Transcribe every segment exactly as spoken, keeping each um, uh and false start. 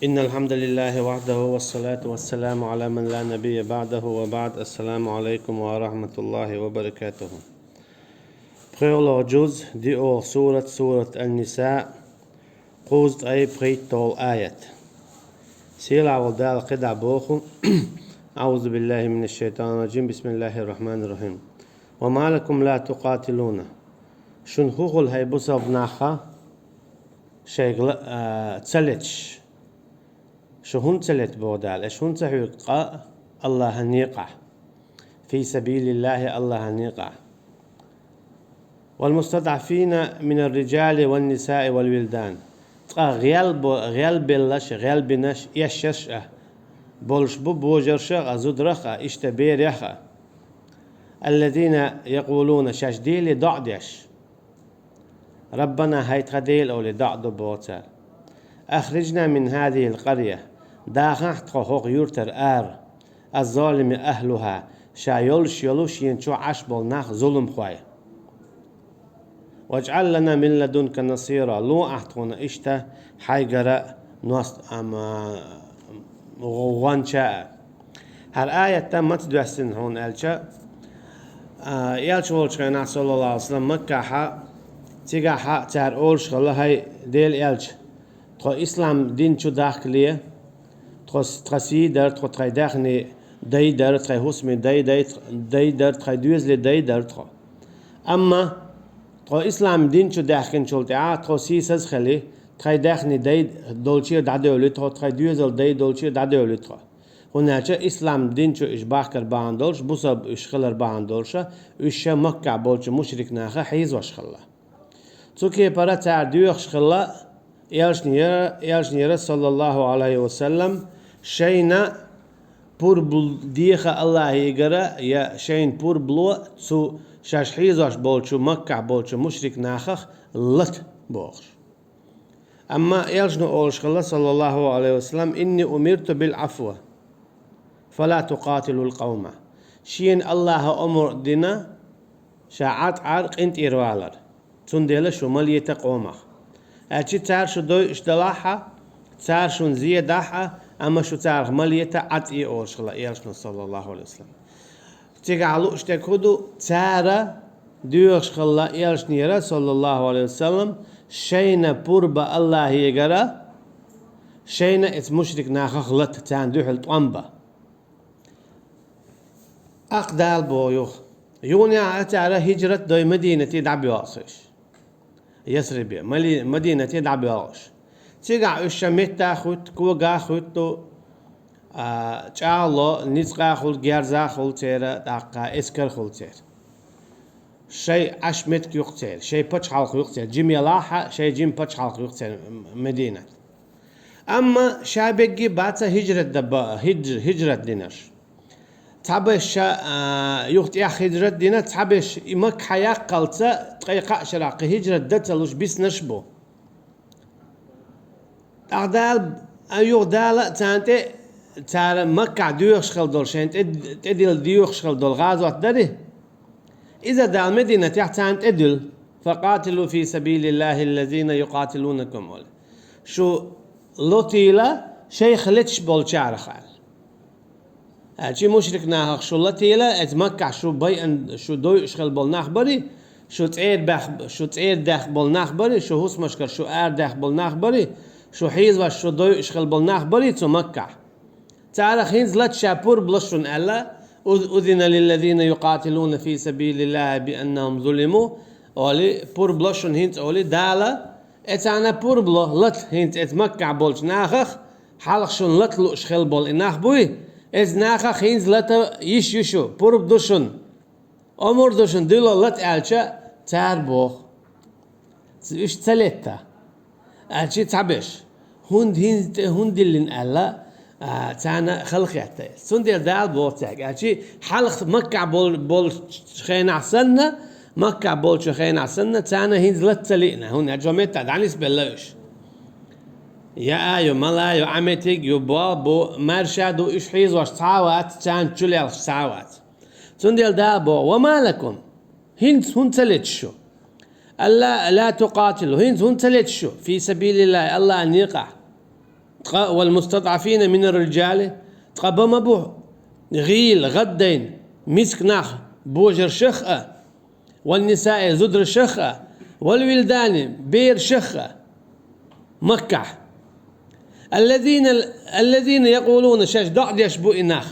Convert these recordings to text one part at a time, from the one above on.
إن الحمد لله وحده والصلاة والسلام على من لا نبي بعده وبعد. السلام عليكم ورحمة الله وبركاته. ПхоьалгӀа жуз, диъолгӀа сурат, сурат Ан-Ниса, кхузткъеи пхийтталгӀа аят. Сийлахь волу Дала кхидӀа боху: أعوذ بالله من الشيطان الرجيم. بسم الله الرحمن الرحيم. وما لكم لا تقاتلون. Шуна хӀун хуьлу, хӀай бусалба нах, шайга ла-, а, ца леташ? Шу хӀунда ца лета, боху Дала, аша хӀунда ца хьоьгу къа Аллахьан некъахь? في سبيل الله, Аллахьан некъахь. والمستضعفين من الرجال والنساء والولدان. Ткъа гӀелбо-, гӀелбеллаш, гӀелбинаш, эшшаш а болуш бу, божаршах а, зударах а, иштта берех а. الذين يقولون, шаьш дели доӀа деш. ربنا, хӀай тхан Дела, олий доӀа ду боху цара. أخرجنا من هذه القرية. Дахахь тхо хӀокху юьртара ара. الظالم أهلها. Ша йолуш йолу шена чохь Ӏаш болу нах зуламхой. واجعل لنا من لدنك نصيرا. Ло ахь тхуна иштта хьайгара ност-, ам, а, гӀо-, гӀонча а. ХӀара аят маца доьссина хьуна аьлча, а, элча волчу хенахь, саллаллаху Ӏалайхи ва саллам, Маккахьа, цигахьа цара олуш хилла: «ХӀай Делан элча, тхо ислам дин чу дахкале, тхо с-, тхан сий дара, тхо тхайн даьхни дай дара, тхайн хӀусамийн дай дай, дай дара, тхайн доьзалийн дай дара тхо. Амма тхо ислам дин чу даьхкинчул тӀаьхьа тхо сийсаза хили, тхайн даьхни дай долчера дӀадевли тхо, тхайн доьзал дай долчера дӀадевли тхо». ХӀунда аьлча ислам дин чу уьш бахкар бахьана долуш, бусалба уьш хилар бахьана долуша, уьш ша Маккахь болчу мушрик наха хьийзош хилла. Цу кепара цара доьхуш хилла элчанера, элчанера, саллаллаху Ӏалайхи ва саллам, шайна пурба деха Аллахьигара, я шайна пурба ло цу шаьш хьийзош болчу Маккахь болчу мушрик нахах лата бохуш. Амма элчано олуш хилла, саллаллаху Ӏалайхи ва саллам: «إني أمرت بالعفو فلا تقاتلوا القوم». Шена Аллахьа омра дина ша Ӏад-Ӏар къинтӀера валар. Цундела шу ма лета къомах. Аьлчи цара шу дойуш далахьа, цара шуна зе дахьа, амма шу царах ма лета Ӏад-Ӏе олуш хилла элчано, саллаллаху Ӏалайхи ва саллам. Цигахь лууш дерг хӀун ду? Цара доьхуш хилла элчанера, саллаллаху Ӏалайхи ва саллам, шайна пурба Аллахьигара, шайна эца мушрик нахах лата, царна дуьхьал тӀом бан. ТӀаккха Дала боху юха: юханехьа цара хӀиджрат дой Мадинате дӀабоьлхуш. Ясрибе, Мали-, Мадинате дӀабоьлхуш. Цигахь уьш ша метта хуьтту, кога хуьтту, а, чӀагӀло, ницкъа хуьлу, герза хуьлу церан, тӀаккха эскар хуьлу церан. Шайн Ӏаш меттиг ю-кх церан, шайн пачхьалкх ю-кх церан, жима елахьа, шайн жима пачхьалкх ю-кх церан Мадинат. Амма ша бегги бац хӀиджрат дан ба-, хӀидж-, хӀиджрат динарш. Цхьаберш ша, а, юха тӀех хӀиджрат дина, цхьаберш и Макка хьаяккхалца, ткъе кхаа шарахь кхин хӀиджрат дан ца луш биснарш бу. ТӀаккха Дала, а, юха Дала а царна тӀе, цара Маккахь доьхуш хила долу, шайна тӀе, тӀедилла доьхуш хила долу гӀазот дарий? Иза Дала Мединатехь царна тӀедуьллу: «فقاتلوا في سبيل الله الذين يقاتلونكم», олий. Шу лотийла шайх леташ болчарах аьлла. Аьлчи мушрик нахах шу латийла, эца Маккахь шу байан, шу дойуш хила болу нах бари, шу цӀера бех-, шу цӀера дехка болу нах бари, шу хӀусамашкара шу арадаьхка болу нах бари, шу хьийзош шу дойуш хила болу нах бари цу Маккахь. Царах хӀинца лата ша пурба ло шуна аьлла, уз-, «أذن للذين يقاتلون في سبيل الله بأنهم ظلموا», олий, пурба ло шуна хӀинца олий, Дала, эцарна пурба ло, лата хӀинца эца Маккахь болчу нахах, хьалха шуна лата лууш хила болу и нах буй, эца нахах хӀинца лата йиш ю шу, пурба ду шуна. Омра ду шуна дуьло лата аьлча, цара боху: «Уьш ца летта». Аьлчи цхьаберш: «ХӀунда хӀинца тӀе, хӀунда диллина?» аьлла, а, царна халахетта иза. Цундела Дала боху цаьрга: «Аьлчи хьалха Маккахь бол-, болчу хенахь санна, Маккахь болчу хенахь санна, царна хӀинца лата ца лиъна, хӀунда аьлча метта дӀанисбелла уьш. Я а ю, мала а ю, Ӏаметиг ю, бо а бу, маьрша а ду, уьш хьийзош цхьа а вац, царна чулелхаш цхьа а вац». Цундела Дала боху: «وما لكم», хӀинца хӀунда ца леташ шу? «ألا، لا تقاتلوا», хӀинца хӀунда ца леташ шу? «في سبيل الله», Аллахьан некъахь. Ткъа, والمستضعفين من الرجال, ткъа ба ма бу гӀийла, гӀаддайна, миска нах божаршах а, والنساء, зударшах а, والولدان, берашах а, Маккахь. الذين, الذين يقولون, шаьш доӀа деш бу и нах.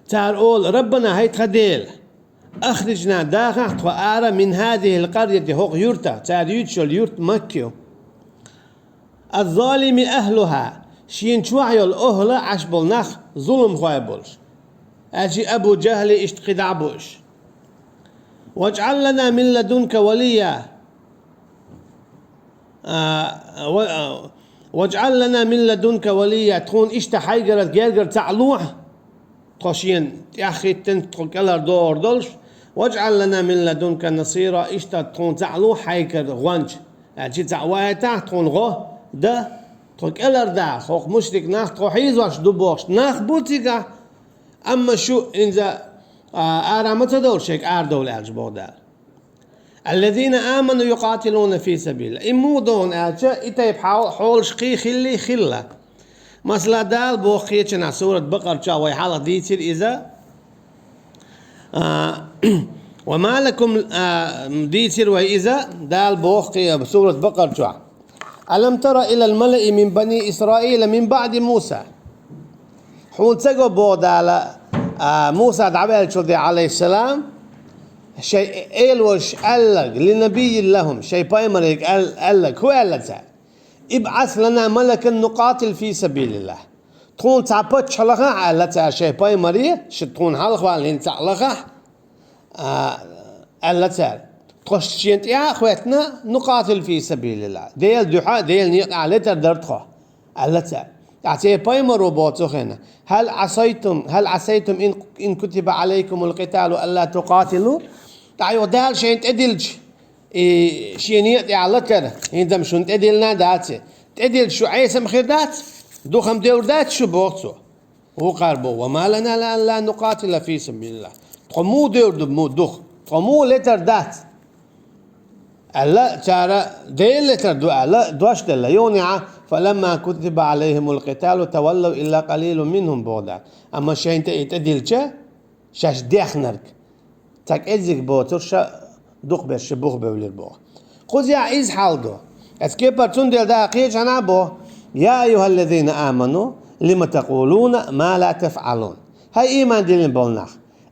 Цара олу: ربنا, хӀай тхан Дела, أخرجنا, дахахь тхо ара, من هذه القرية, хӀокху юьртах, цара юьйцуш йолу юрт Макка ю. الظالم أهلها, шена чохь йолу охӀла Ӏаш болу нах зуламхой болуш. Аьлча Абу ЖахӀли иштта кхидӀа а бу уьш. واجعل لنا من لدنك وليا. А, ва-, а, واجعل لنا من لدنك وليا, тхуна иштта хьайгара гергара цхьаъ лохьа. Тхо шена тӀаьхьахӀиттина, тхо кӀелхьардохур долуш, واجعل لنا من لدنك نصيرا, иштта тхуна цхьаъ лохьа хьайгара гӀоьнча, аьлча цхьаъ ваийтахьа тхуна гӀо дан, тхо кӀелхьардаха, хӀокху мушрик нах тхо хьийзош ду бохуш нах бу цигахь, амма шу хӀинца, а, ара ма ца довла, шайга арадовла аьлча боху Дала. الذين آمنوا يقاتلون في سبيل الله. И муха доху аьлча, и тайпа хьал-, хьолаш кхин хилли хилла. Масала, Дала боху кхечанхьа сурат Бакъара чохь, вай хьалха дийцира иза. А, وما لكم, а, дийцира вай иза, Дала боху кхе-, сурат Бакъара чохь: ألم تر إلى الملأ من بني إسرائيل من بعد موسى. Хьуна ца го боху Дала, а, Муса дӀаваьллачул тӀаьхьа, Ӏалайхиссалам, шайн элош аьлларг, لنبي لهم, шайн пайхамаре аьл-, аьлларг, хӀун аьлла цара? ابعث لنا ملكا نقاتل في سبيل الله. Тхуна цхьа паччахь лахахь аьлла цара шайн пайхамаре, шу тхуна хьалха ваьлла хӀинца цхьаъ лахахь, а, аьлла цара. Тхо шена тӀаьхьа а хӀоьттина, نقاتل في سبيل الله. Делан дуьхьа, Делан некъа тӀехь летар дара тхо, аьлла цара. ТӀаккха церан пайхамаро боху цу хенахь: هل عسيتم، هل عسيتم إن، إن كتب عليكم القتال ألا تقاتلوا؟ ТӀаккха юха Дала шайна тӀедиллича, и шен некъа тӀехь латар, хӀинца-м шуна тӀедиллина дац и. ТӀедиллича шу Ӏеса-м хир дац, дукха-м девр дац шу, боху цо. Вукхара боху: وما لنا ألا نقاتل في سبيل الله. Тхо муха девр ду, муха дукха? Тхо муха летар дац? Аьлла, цара Дела летар ду аьлла, дош делла. Юха а, فلما كتب عليهم القتال تولوا إلا قليلا منهم, боху Дала. Амма шайна тӀе и тӀедиллича, шаьш дехнарг, цхьа кӀеззиг боцурш, дукхахберш бух бевлира боху. Кхузахь иза хьал ду. Оцу кепара цундела Дала кхечанхьа а боху: يا أيها الذين آمنوا لم تقولون ما لا تفعلون. ХӀай ийман диллина болу нах,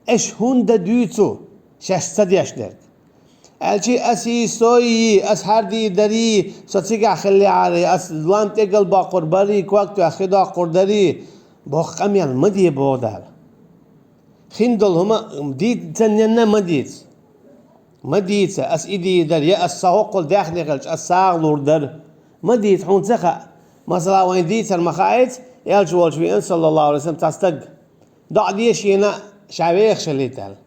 аша хӀунда дуьйцу шаьш ца деш дерг? Аьлча, ас йий, со йий, ас хӀара дийр дарий, со цигахь хиллехьарий, ас лам тӀегал боккхур барий, ког тоьхна хи доккхур дарий, боху къамел ма де, боху Дала. Хин долу хӀума дийцанненна ма дийца. Ма дийца, ас и дийр дара, я ас сан хӀоккхул даьхни хилча, ас сагӀа лур дара. Ма дийца, хьуна ца хаьа. Масала, вайн дийцар ма хаийца, элча волчу веана, саллаллаху Ӏалайхи ва саллам, цхьа стаг доӀа де шена, ша вехаш хилийта аьлла.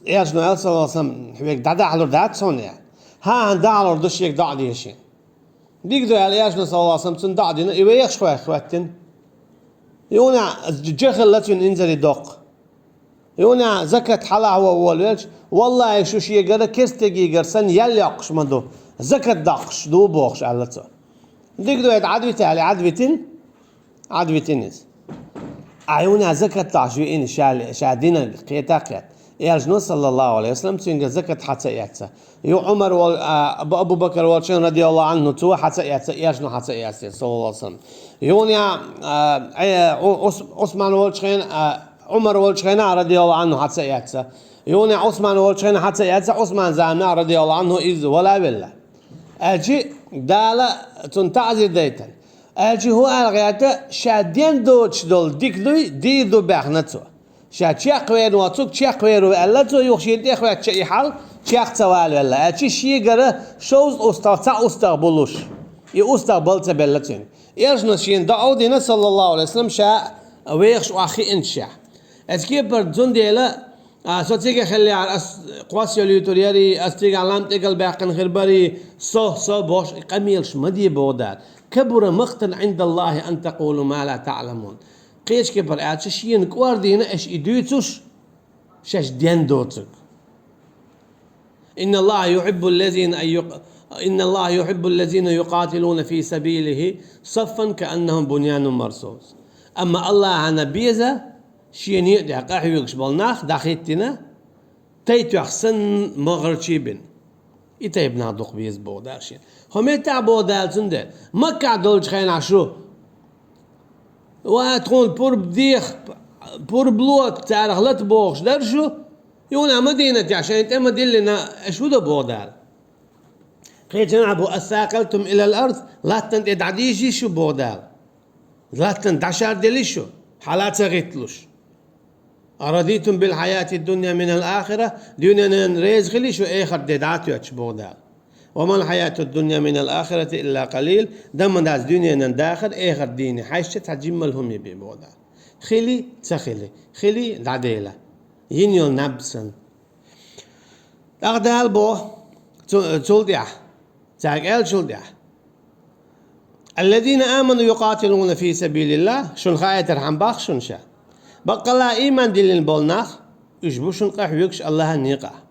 Элчано аьлла, саллаллаху Ӏалайхи ва саллам: «Хьоьга дӀадахьалур дац хьуна?» — аьлла. «ХӀан-хӀан, дахьалур ду шега доӀа де шена». Дика ду аьлла, элчано, саллаллаху Ӏалайхи ва саллам, цунна доӀа дина, и вехаш хӀоьттина. Юха а жа хилла цуьнан инзаре доккха. Юха а закат хьалахь ван волавелча: «Валлахьи, шу шегара кестегигара санна ял йоккхуш ма ду, закат доккхуш ду», — бохуш аьлла цо. Дика ду, хӀета Ӏадвита аьлла, Ӏадвитина, Ӏадвитина иза. Ӏа юха а закат доккхуш веана ша, ша динарг кхета а кхетта. Элчано, саллаллаху Ӏалайхи ва саллам, цуьнга закат хьа ца эцна. Ю Ӏумар вол-, а, Абу, Абу Бакр волчун, радияллаху Ӏанху, цо хьа ца эцна, элчано хьа ца эцна, саллаллаху Ӏалайхи ва саллам. Юха а, а, э, Ӏу-, Ӏус-, Ӏусман волчу хенахь, а, Ӏумар волчу хенахь, радияллаху Ӏанху, хьа ца эцна. Юха а Ӏусман волчу хенахь хьа ца эцна, Ӏусман заманахь, радияллаху Ӏанху, иза вала а велла. Аьлча Дала цунна таӀзир дайтина. Аьлча хӀун аьлла гӀерта, ша ден доцуш долу дика дуй, дийр ду баьхна цо. Ша чекхвер воцург чекхвер ву аьлла цо, юха шена тӀехӀоьттича и хьал чекх ца валавелла. Аьлча шегара шовзткъа устагӀ, цхьа устагӀ бу луш. И устагӀ бала ца белла цуьнга. Элчано шена доӀа дина, саллаллаху Ӏалайхи ва саллам, ша вехаш охьахиъначехь. Оцу кепара цундела, а, со цига хиллехьара, ас кхосса йолуьйтур ярий, ас цигахь лам тӀегал баьккхина хир барий, со, со бохуш, и къамелаш ма де, боху Дала. «كبر مقتا عند الله أن تقولوا ما لا تعلمون». Кхечу кепара аьлча, шена кӀордийна аша и дуьйцуш, шаьш ден доцург. «إن الله يحب الذين أن يق-، إن الله يحب الذين يقاتلون في سبيله صفا كأنهم بنيان مرصوص. Амма Аллахьана беза шен некъа тӀа къахьоьгуш болу нах дӀахӀиттина, тайпанах санна магӀарчий бина. И тайпанах дукха беза боху Дала шена. ХӀокху меттехь боху Дала цундела, Маккахь долчу хенахь шу, ва тхуна пурба деха, пурба ло, царах лата бохуш дара шу, юха Мадинатехь шайна тӀе ма-диллина, аша хӀун до боху Дала. Кхечанхьа бу, أثاقلتم إلى الأرض, латтана тӀе дӀадийший шу боху Дала. Латтана дӀашарделий шу, хьала а ца гӀитталуш. أرضيتم بالحياة الدنيا من الآخرة, дуьненан реза хилий шу эхарт де дӀа а тоьттуш боху Дала. وما الحياة الدنيا من الآخرة إلا قليل, дан ма дац дуьненан дахар эхарт дийне хьаьжча цхьа жиммал хӀума бен боху Дала. Хили, ца хили, хили, дӀадела. Йина йолу наб санна. ТӀаккха Дала боху, цу-, цул тӀаьхьа, цаьрга аьллачул тӀаьхьа: الذين آمنوا يقاتلون في سبيل الله, шуна хаийтархьама боху шуна ша. Баккъалла а ийман диллина болу нах, уьш бу шуна къахьоьгуш Аллахьан некъахь.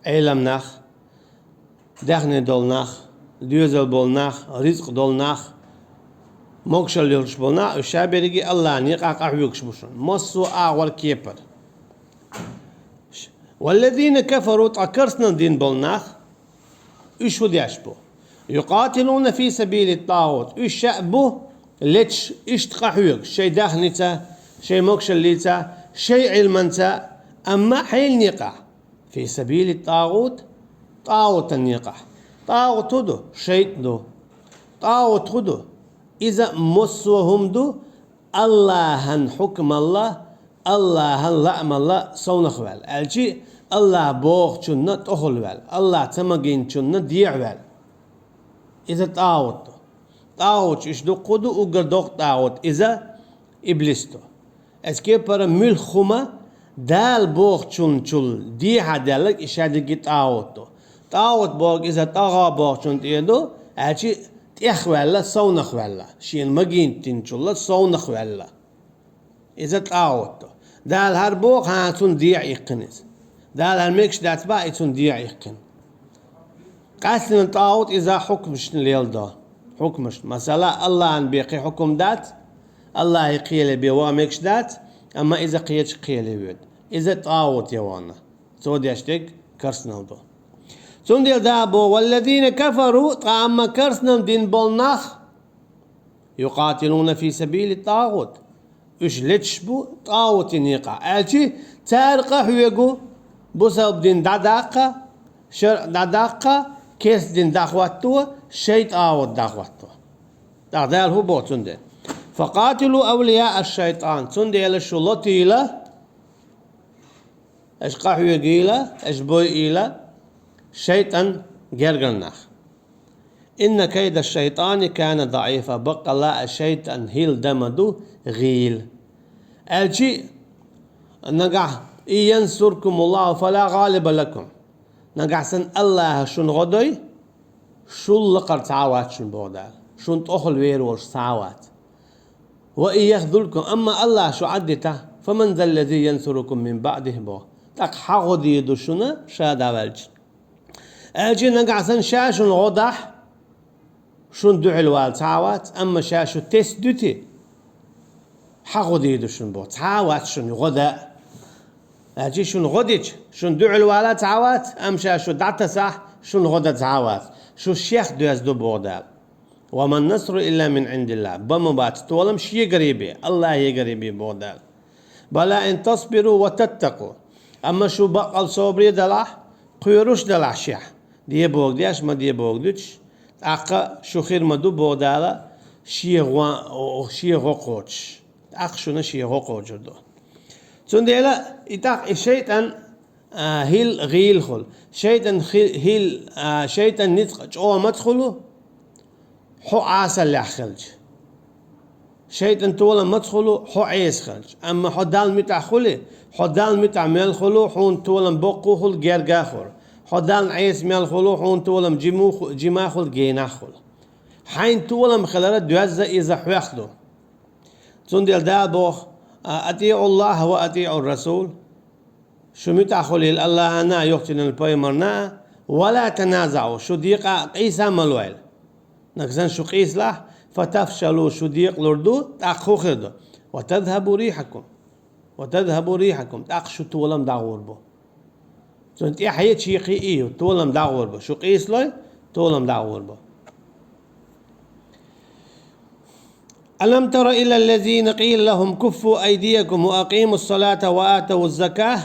Ӏелам нах, даьхни долу нах, доьзал болу нах, ризкъ долу нах, могушалла йолуш болу нах, уьш ша берриге Аллахьан некъахь къахьоьгуш бу шуна. Массо а агӀор, кепара. والذين كفروا, ткъа керстанал дина болу нах, уьш хӀун деш бу? يقاتلون في سبيل الطاغوت. Уьш ша а бу леташ иштта къахьоьгуш, шайн даьхница, шайн могушаллица, шайн Ӏилманца, амма хьенан некъахь? في سبيل الطاغوت, тӀагӀутан некъахь. ТӀагӀут хӀун ду? ШайтӀа ду. ТӀагӀут хӀун ду? Иза массо а хӀума ду, Аллахьан хьукмалла, Аллахьан лаамалла совнах ваьлла. Аьлчи, Аллахь бохучунна тӀехула ваьлла, Аллахь ца магийначунна дехьа ваьлла. Иза тӀагӀут ду. ТӀагӀуташ уьш дуккха ду, уггар доккха тӀагӀут иза иблис ду. Эцу кепара муьлхха хӀума Дала бохучунчул дехьа даьлларг и шадерриге тӀагӀут ду. ТӀагӀут бохург иза тӀагӀа бохучунна тӀе ду, аьлчи тӀехваьлла, совнах ваьлла, шена магийначунна совнах ваьлла. Иза тӀагӀут ду. Дала хӀара боху, хьан цунна дехьа иккхина иза. Дала хӀара мегаш дац боху, и цунна дехьа иккхина. Къаьсттина тӀагӀут иза хьукмашна леладо. Хьукмашна. Масала, Аллахьан бен кхин хьукм дац, Аллахье кхеле бен ваха мегаш дац, амма иза кхечу кхеле воьду. Иза тӀагӀут ю вайна. Цо деш дерг керстанал ду. Цундела Дала боху: والذين كفروا, ткъа амма керстанал дина болу нах, يقاتلون في سبيل الطاغوت. Уьш леташ бу тӀагӀутан некъахь. Аьлчи, цара къахьоьгу бусалба дин дӀадаккха, шарӀ дӀадаккха, керста дин дӀахӀотто, шайн тӀагӀут дӀахӀотто. ТӀаккха Дала хӀун боху цундела? فقاتلوا أولياء الشيطان. Цундела шу латийла, аша къахьоьгийла, аша бойийла шайтӀан гергара нах. إن كيد الشيطان كان ضعيفا. Баккъалла а шайтӀан хӀилла дан ма ду гӀийла. Аьлчи, нагахь: إن ينصركم الله فلا غالب لكم. Нагахь санна Аллахьа шуна гӀо дой, шул лакхара цхьа а вац шуна боху Дала. Шуна тӀехула вер волуш цхьа а вац. وإن يخذلكم, амма Аллахьа шу Ӏаддита, فمن ذا الذي ينصركم من بعده боху. ТӀаккха хьан гӀо дийр ду шуна, ша дӀаваьлча? Аьлчи нагахь санна ша шуна гӀо дахь, шуна дуьхьал вала цхьа а вац, амма ша шу тесна дуьти, хьан гӀо дийр ду шуна боху, цхьа а вац шуна гӀо дан. Аьлчи шуна гӀо дича, шуна дуьхьал вала цхьа а вац, амма ша шу дӀатасахь, шуна гӀо дан цхьа а вац. Шу шех доьзна ду боху Дала. وما النصر إلا من عند الله. Бан ма бац толам шегарий бен, Аллахьегарий бен боху Дала. بلى إن تصبروا وتتقوا. Амма шу баккъал собаре далахь, кхоьруш далахь шех, де бохург деш, ма де бохург дуьтуш, тӀаккха шу хир ма ду боху Дала, шен гӀо-, шен гӀо кхочуш. ТӀаккха шуна шен гӀо кхочур ду. Цундела и тӀаккха и шайтӀан а, хӀилла гӀийла хуьлу. ШайтӀан хи-, хӀилла, а, шайтӀан ницкъ чӀогӀа маца хуьлу, хьо Ӏасаллехь хилча. ШайтӀан толам маца хуьлу, хьо Ӏеса хилча. Амма хьо Далла муьтӀахь хуьлий, хьо Далла муьтӀахь мел хуьлу, хьуна толам боккха а хуьлу, герга а хуьлу. Хьо Далла Ӏеса мел хуьлу, хьуна толам жима а ху-, жима а хуьлу, генахь а хуьлу. Хьайна толам хилар доьзна иза хьоьх ду. Цундела Дала боху: «أطيعوا الله وأطيعوا الرسول». Шу муьтӀахь хуьлийла Аллахьана а, юхатиллина пайхамарна а, ولا تنازعوا, шу декъа къийса ма лойла. Нагахь санна шу къийсалахь, فتفشلوا, шу декъалур ду, тӀаккха хӀун хир ду? وتذهب ريحكم, وتذهب ريحكم, тӀаккха шу толам дӀагӀур бу. Цунна тӀехье чийкхи и ю, толам дӀагӀур бу. Шу къийсалой, толам дӀагӀур бу. ألم تر إلى الذين قيل لهم كفوا أيديكم وأقيموا الصلاة وآتوا الزكاة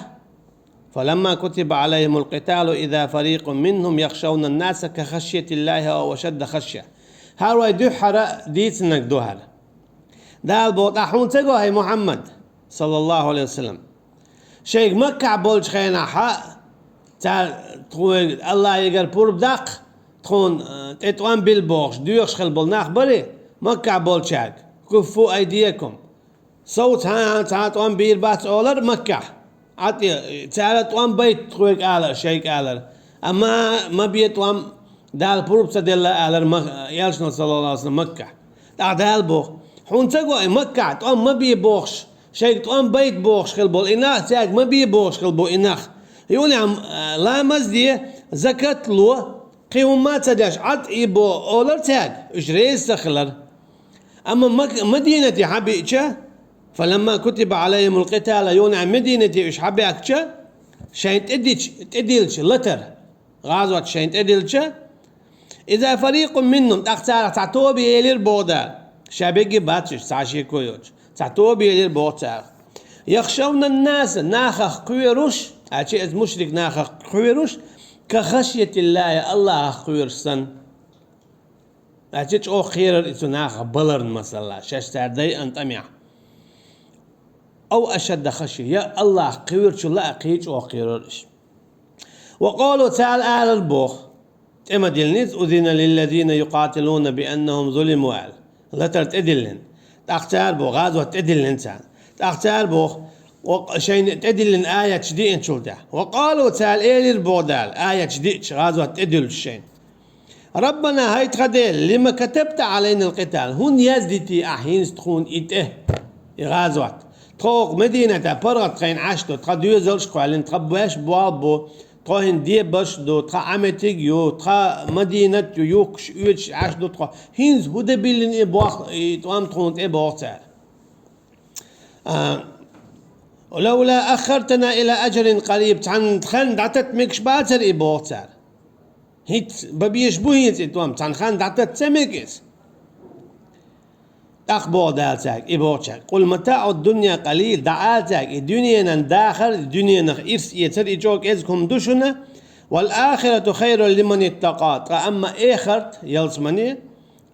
فلما كتب عليهم القتال إذا فريق منهم يخشون الناس كخشية الله أو أشد خشية. ХӀара вай дуьххьара дийцинарг ду хӀара. Дала боху тӀаккха хьуна ца го, хӀай Мухьаммад, саллаллаху Ӏалайхи ва саллам. Шайга Маккахь болчу хенахь а, цара тхоьга Аллахьегара пурба даккха, тхуна, э, тӀе тӀом билла бохуш, доьхуш хилла болу нах барий, Маккахь болчаьрга: كفوا أيديكم. Сов цхьа а, цхьа а тӀом бийр бац олар Маккахь. Ӏад и, цара тӀом байта тхоьга алар, шайга алар. Амма ма бе тӀом, Дала пурба ца делла алар ма-, элчано, саллаллаху Ӏалайхи ва саллам, Маккахь. ТӀаккха Дала боху: хьуна ца го и Маккахь тӀом ма бе бохуш, шайга тӀом байта бохуш хилла болу и нах, цаьрга ма бе бохуш хилла бу и нах. Юна, а, ламаз де, закат ло, кхин хӀумма а ца деш, Ӏад и бо олар цаьрга, уьш реза ца хилар. Амма Мак-, Мадинате хьан биъча, فلما كتب عليهم القتال, юна Мадинате уьш хьан баьхкича, шайн тӀедича, тӀедиллича латар. ГӀазот шайн тӀедиллича, إذا فريق منهم, тӀаккха царах цхьа тоба елира боху Дала. Ша бегги бац уьш, цхьа шеко йоцуш. Цхьа тоба елира боху царах. يخشون الناس, нахах кхоьруш, аьлча иза мушрик нахах кхоьруш, كخشية الله, Аллахах кхоьруш санна. Аьлча чӀогӀа кхерар и цу нахах баларна, масала, шаьш цара дайъина тӀамехь. أو أشد خشية, я Аллахах кхоьручул а кхин чӀогӀа кхерар уьш. وقالوا, цара алар боху, тӀе ма диллиниза, أذن للذين يقاتلون بأنهم ظلموا аьлла. Латар тӀедиллина. ТӀаккха цара боху, гӀазот тӀедиллина царна. ТӀаккха цара боху, ва-, шайна тӀедиллина аяташ диъначул тӀаьхьа. وقالوا, цара элира боху Дала, аяташ диъча, гӀазот тӀедуьллуш шайна: ربنا, хӀай тхан Дела, لم كتبت علينا القتال, хӀунда яздитий ахь хӀинца тхуна и тӀе, и гӀазот? Тхо хӀокху Мадинатехь паргӀат кхайна Ӏаш ду, тхан доьзалш а кхоьллина, тхан беш болх бу, тхо хӀинца дебарш а ду, тхан Ӏаметиг а ю, тхан Мадинат а ю, юхкуш, оьцуш Ӏаш ду тхо. ХӀинца хӀун де биллина и боху, и тӀом тхуна тӀе, боху цара. А, لولا أخرتنا إلى أجل قريب, цхьана хан дӀататта мегаш бацара и, боху цара. ХӀинца бан безаш бу хӀинца и тӀом, цхьана хан дӀататта ца мега иза? ТӀаккха боху Дала цаьрга, и бохучаьрга: قل متاع الدنيا قليل, дӀаала цаьрга, и дуьненан дахар, и дуьненах ирс эцар, и чӀогӀа кӀезиг хӀума ду шуна, والآخرة خير لمن اتقى, ткъа амма эхарт, ялсамани,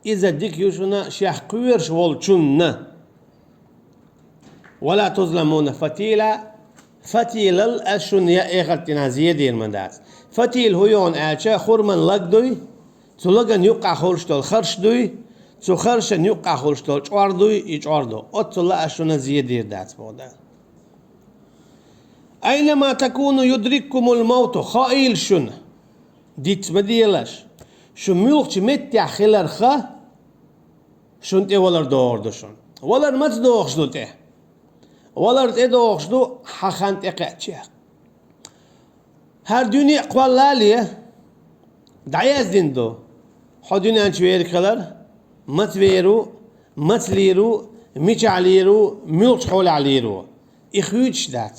иза дика ю шуна шех кхоьруш волчунна. ولا تظلمون فتيلا, фатилал ас шуна я эхарт дийнахь зен дийр ма дац. Фатил хӀун ю аьлча, хурман лаг дуй, цу лаган юккъахь хуьлуш долу харш дуй, цу харшан юккъахь хуьлуш долу чӀор дуй, и чӀор ду. Оццул а ас шуна зен дийр дац, боху Дала. أينما تكونوا يدرككم الموت, хаийла шуна, диц ма делаш, шу муьлххачу меттехь хиларх а, шуна тӀе валар догӀур ду шуна. Валар маца догӀуш ду тӀе? Валар тӀе догӀуш ду хьан хан тӀекхаьчча. ХӀара дуьне а кхоллале, дӀаяздина ду хьо дуьнен чу вер хилар, маца вер ву, маца лийр ву, мичахь лийр ву, муьлххачу хьолехь лийр ву. И хуьйцуш дац.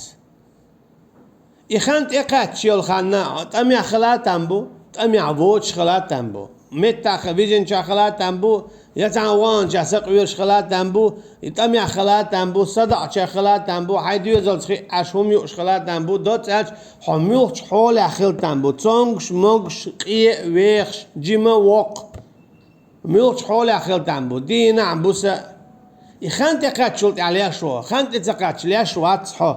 И хан тӀекхаьчча йолу хан тӀамехь хила а там бу, тӀамехь воцуш хила а там бу. Меттахь вижинчохь хила а там бу, я цхьана ваханчохь сакъоьруш хила а там бу, и тӀамехь хила а там бу, садаӀачохь хила а там бу, хьайн доьзалца хиъна Ӏаш хӀума юуш хила а там бу, доцца аьлча, хьо муьлххачу хьолехь хила там бу, цомгуш, могуш, къен а, вехаш, жима а, воккха. Муьлххачу хьолехь хила там бу, дийнахь а, буса а. И хан тӀекхаьччул тӀаьхьа леш ву, хан тӀе ца кхаьчча леш вац хьо.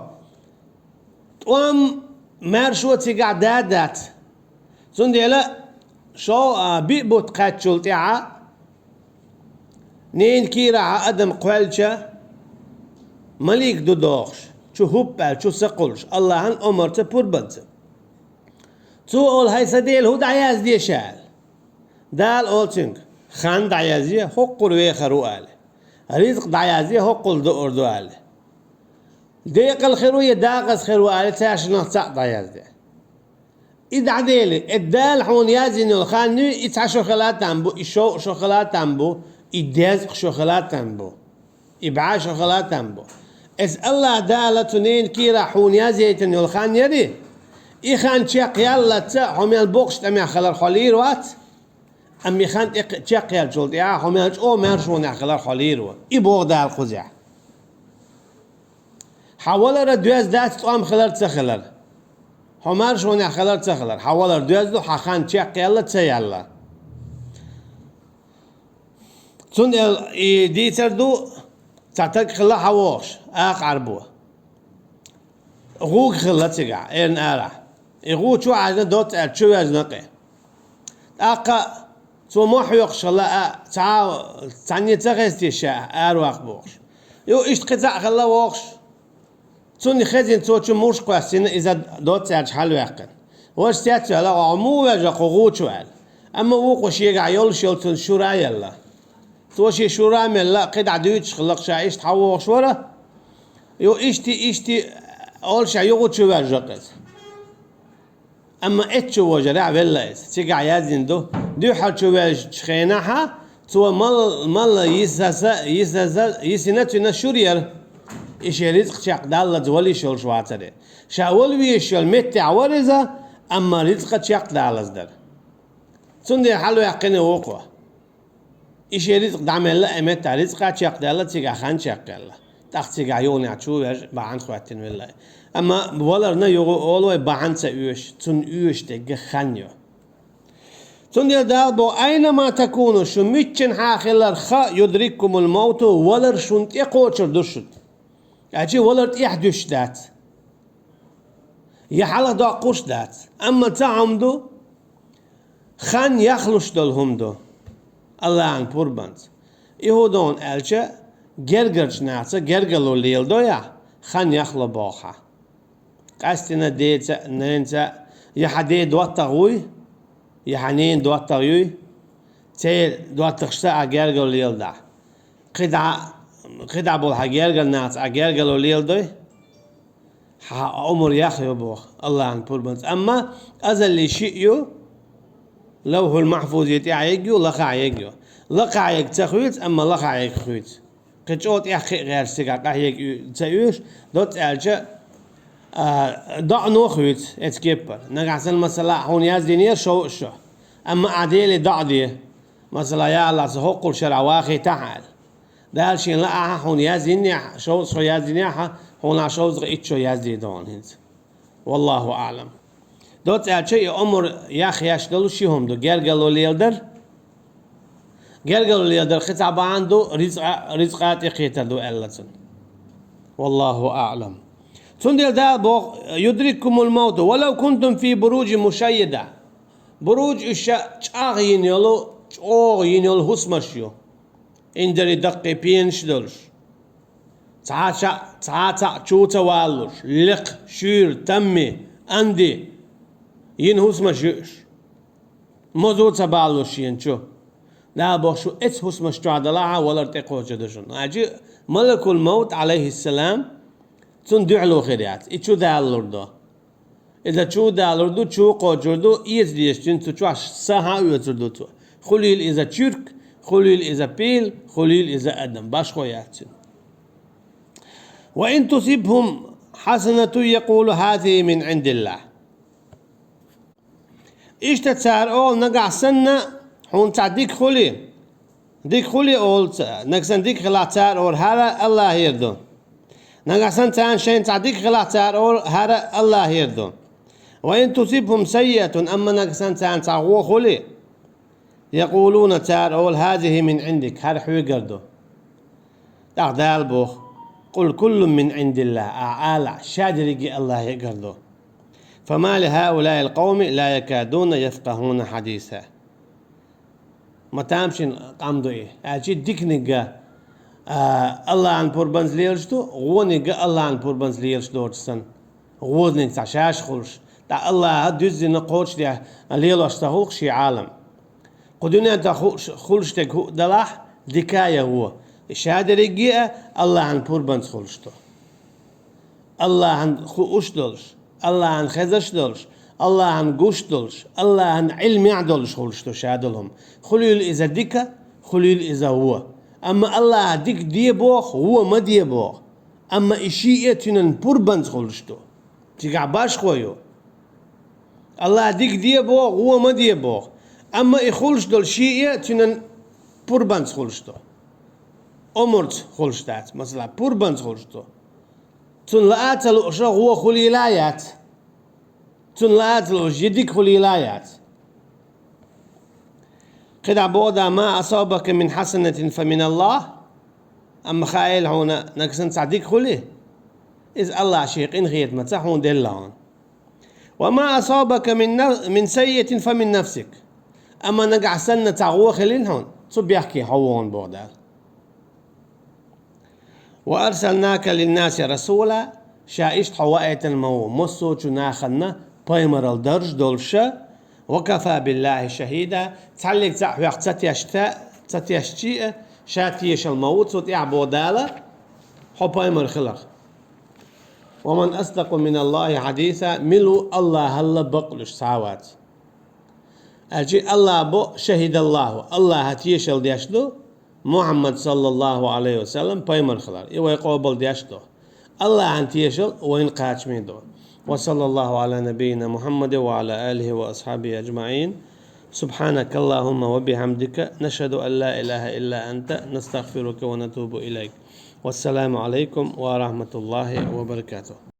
ТӀом, маьршо цигахь да а дац. Цундела шо, а, биъ бутт кхаьччул тӀаьхьа, ненан кийрахь адам кхоьллича, малик ду дохуш, чу хӀуппа аьлла, чу са кхуллуш, Аллахьан омарца, пурбанца. Цо олу: «ХӀай сан Дела, хӀун дӀаяздеш?» аьлла. Дала олу цуьнга: «Хан дӀаязъе, хӀоккхур вехар ву», аьлла. «Ризкъ дӀаязъе, хӀоккхул дуур ду», аьлла. «Декъала хир ву я декъаза хир ву», аьлла, цаьршиннах цхьаъ дӀаязде. И дӀадели, э, Дала хьуна яздина йолу хан ю, и цхьа шо хила там бу, и шовзткъа шо хила там бу, и дезткъа шо хила там бу, и бӀе шо хила там бу. Эс Аллах Дала цу ненан кийрахь хьуна язъяйтина йолу хан яри, и хан чекхъяллалц хьо мел боккхачу тӀамехь хилар хьо лийр вац, амма и хан тӀе-, чекхъяьллачул тӀаьхьа хьо мел чӀогӀа маршонехь хилар хьо лийр ву. И боху Дала кхузехь. Хьан валара доьзна дац тӀом хилар а, ца хилар. Хьо маршонехь хилар а, ца хилар. Хьан валар доьзна ду, хьан хан чекхъяьлла а, ца яьлла. Цундела и дийцар ду, цхьа стаг хилла хьан вогӀуш, акха Ӏаьрбо. ГӀу хилла цигахь, эрна арахь. И гӀу чу хьаьжна доцца аьлла, чу вежна кхин. ТӀаккха цо мохь хьоькхуш хилла а, цхьа а, цхьанне ца хезтий ша, араваккха бохуш. Ю, иштта кхин цхьаъ хилла вогӀуш. Цунна хезна, цо чу муш кхоьссина, иза доцца аьлча хьалаваьккхина. Важа цец а ваьлла, хьо муха вежа кху гӀу чу аьлла. Амма вукхо шегахь йолуш йолу цунна шура а елла. Цо шен шура а мелла, кхидӀа дуьйцуш хилла-кх ша иштта хьан вогӀуш вара. Ю, иштта, иштта, олуш а ю гӀу чу вежа кхин иза. Амма эццу чу вожарехь велла иза. Цигахь яздина ду, дуьххьара чу вежачу хенахьа, цо мал-, малла йисаса, йисаса, йисина цуьнан шура яра. И шен рицкъ чекхдаллалц вала йиш йолуш вацара. Ша вала везаш йолу меттехь вара иза, амма рицкъа чекхдалаза дара. Цундела хьалаваьккхина вукхо. И шен рицкъ дӀамелла, и меттехь рицкъа чекхдаьлла, цигахь хан чекхъяьлла. ТӀаккха цигахь юханехь чу вежа бахьана хӀоьттина велла. Амма валарна юха олу вай бахьана ца оьшу, цунна оьшуш дерг хан ю. Цундела Дала боху: «Айнама такуну», шу миччанхьа хиларх а, «юдриккумул мавту», валар шуна тӀекхочур ду шуна. Аьлча валар тӀехь дуьсуш дац. Я хьалха доккхуш дац. Амма цхьа хӀума ду, хан яхлуш долу хӀума ду Аллахьан пурбанца. И хӀун ду аьлча, гергарчу нахаца гергарло леладо ахь, хан яхло боху хьан. Къаьстина деца а, ненаца а, я хьан ден доттагӀа вуй, я хьан ненан доттагӀа юй, церан доттагӀашца ахь гергарло леладахь. КхидӀа, кхидӀа болу хьан гергара нахаца ахь гергарло леладой? Хьан омра яхйо боху Аллахьан пурбанца. Амма азалли шиъ ю, Лавхьул Махьфузе тӀехь ерг ю, лакхахь ерг ю. Лакхахь ерг ца хуьйцу, амма лахахь ерг хуьйцу. Кхин чӀогӀа тӀех кхиъ гӀерташ цигахь къахьега ю-, ца оьшу, доцца аьлча, а, доӀано хуьйцу эцу кеппара. Нагахь санна, масала, хьуна яздинера шовзткъа шо. Амма ахь Деле доӀа де. Масала, я Аллах, со хӀоккхул шарахь вахийтахьа аьлла. Дала шена лаахь хьуна яздинехь, шовзткъа шо яздинехь, хьуна ахь шовзткъа итт шо яздийр ду хьуна хӀинца. Валлаху аӀлам. Доцца аьлча, и омра яхъеш долу ши хӀума ду, гергарло леладар. Гергарло леладар кхин цхьа бахьана ду, рицкъа, рицкъа тӀекхетар ду аьлла цунна. Валлаху аӀлам. Цундела Дала боху: «Юдриккумул мавту, валав кунтум фи буружи мушаййада». Буруж уьш ша чӀагӀ йина йолу, чӀогӀа йина йолу хӀусамаш ю. Инзаре даккхий пенаш долуш. Цхьа а цхьа, цхьа а цхьаъ чу ца валлуш, лекха, шуьйра, тамми, анди, йина хӀусамаш ю уьш. Мозо ца баллуш шена чу. Дала боху, шу эцу хӀусамаш чохь далахь а, валар тӀекхочур ду шуна. Хьаьжи, малакул мавт, алейхиссалам, цунна дуьхьало хир яц. И чу далалур ду. Иза чу далур ду, чу кхочур ду, эца дезачун цу чохь са хьан оьцур ду цо. Хуьлийла иза чуьрк, хуьлийла иза пил, хуьлийла иза адам. Башхо яц цуьнан. «Ва ин тусибхум хьасанату якъулу хьазихи мин Ӏиндиллах». Иштта цара олу, нагахь санна хьуна цхьа дика хуьлий, дика хуьлий олу ца-, нагахь санна дика хилахь, цара олу, хӀара Аллахьера ду. Нагахь санна царна шайна цхьа дика хилахь, цара олу, хӀара Аллахьера ду. «Ва ин тусибхум саййиатун», амма нагахь санна царна цхьа гӀо хуьлий, якъулуна, цара олу, хьазихи мин Ӏиндик, хӀара хьоьгара ду. ТӀаккха Дала боху: «Къул куллун мин Ӏиндиллах», ахь алахь, ша дерриге Аллахьегара ду. «Фама ли хьаулаил къауми ла якадуна яфкъахуна хьадиса». Ма тамашийна къам ду и. Аьлчи диканиг а, Аллахьан пурбанца лелаш ду, гӀониг а Аллахьан пурбанца лелаш доцуш санна. ГӀозаниг цхьа шаьш хуьлуш, ткъа Аллахьа дуьззина кхочушдеш лелош ца хуьлу-кх шен Ӏалам. Кху дуьнен тӀехь хууш, хуьлуш дерг хӀуъа далахь, дика я гӀо, и ша дерриге а Аллахьан пурбанца хуьлуш ду. Аллахьан хууш долуш, Аллахьан хезаш долуш, Аллахьан гуш долуш, Аллахьан Ӏилмехь долуш хуьлуш ду ша долу хӀума. Хуьлийла иза дика, хуьлийла иза вон. Амма Аллахьа дика де боху, вон ма де боху. Амма и шиъ а цуьнан пурбанца хуьлуш ду. Цигахь башхо ю. Аллахьа дика де боху, вон ма де боху. Амма и хуьлуш долу шиъ а цуьнан пурбанца хуьлуш ду. Омурца хуьлуш дац, масала, пурбанца хуьлуш ду. Цунна лаа а ца лууш, вон хуьлийла а яц. Цунна лаа а ца лууш, и дика хуьлийла а яц. КхидӀа боху Дала: «Ма асабака мин хьасанатин фа мин Аллах». Амма хаийла хьуна, нагахь санна цхьа дика хуьлий, иза Аллахьа шен къинхетамца хьуна делла хьуна. «Ва ма асабака мин наф-, мин саййиатин фа мин нафсик». Амма нагахь санна цхьа вон хилийла хьуна, цу бехке хьо ву хьуна боху Дала. «Ва арсалнака линнаси расула», ша иштта хьо ваийтина ма ву массочу нахана пайхамаралла дарж долуша, «ва кафа биллахи шахида», цхьаллиг цхьаъ хьох ца тешта, ца тешчий а, ша тешал ма ву цу тӀехь боху Дала, хьо пайхамар хиларх. «Ва ман асдакъу мин Аллахи хьадиса», мила ву Аллахьалла бакълуьйш цхьа а вац. Аьлчи Аллахьа бо, шахидаллаху, Аллахьа тешал деш ду, Мухьаммад саллаллаху алейхи ва саллам пайхамар хилар. И вай къобал деш ду. Аллахьан тешал вайна кхачаме ду. Ва саллаллаху ала набийина Мухьаммад ва ала алихи ва асхьабихи аджмаин. Субхьанакаллахумма ва бихьамдика, нашхаду ан ла илаха илла анта, настагфирука ва натубу илайк. Вассаламу алейкум ва рахматуллахи ва баракатух.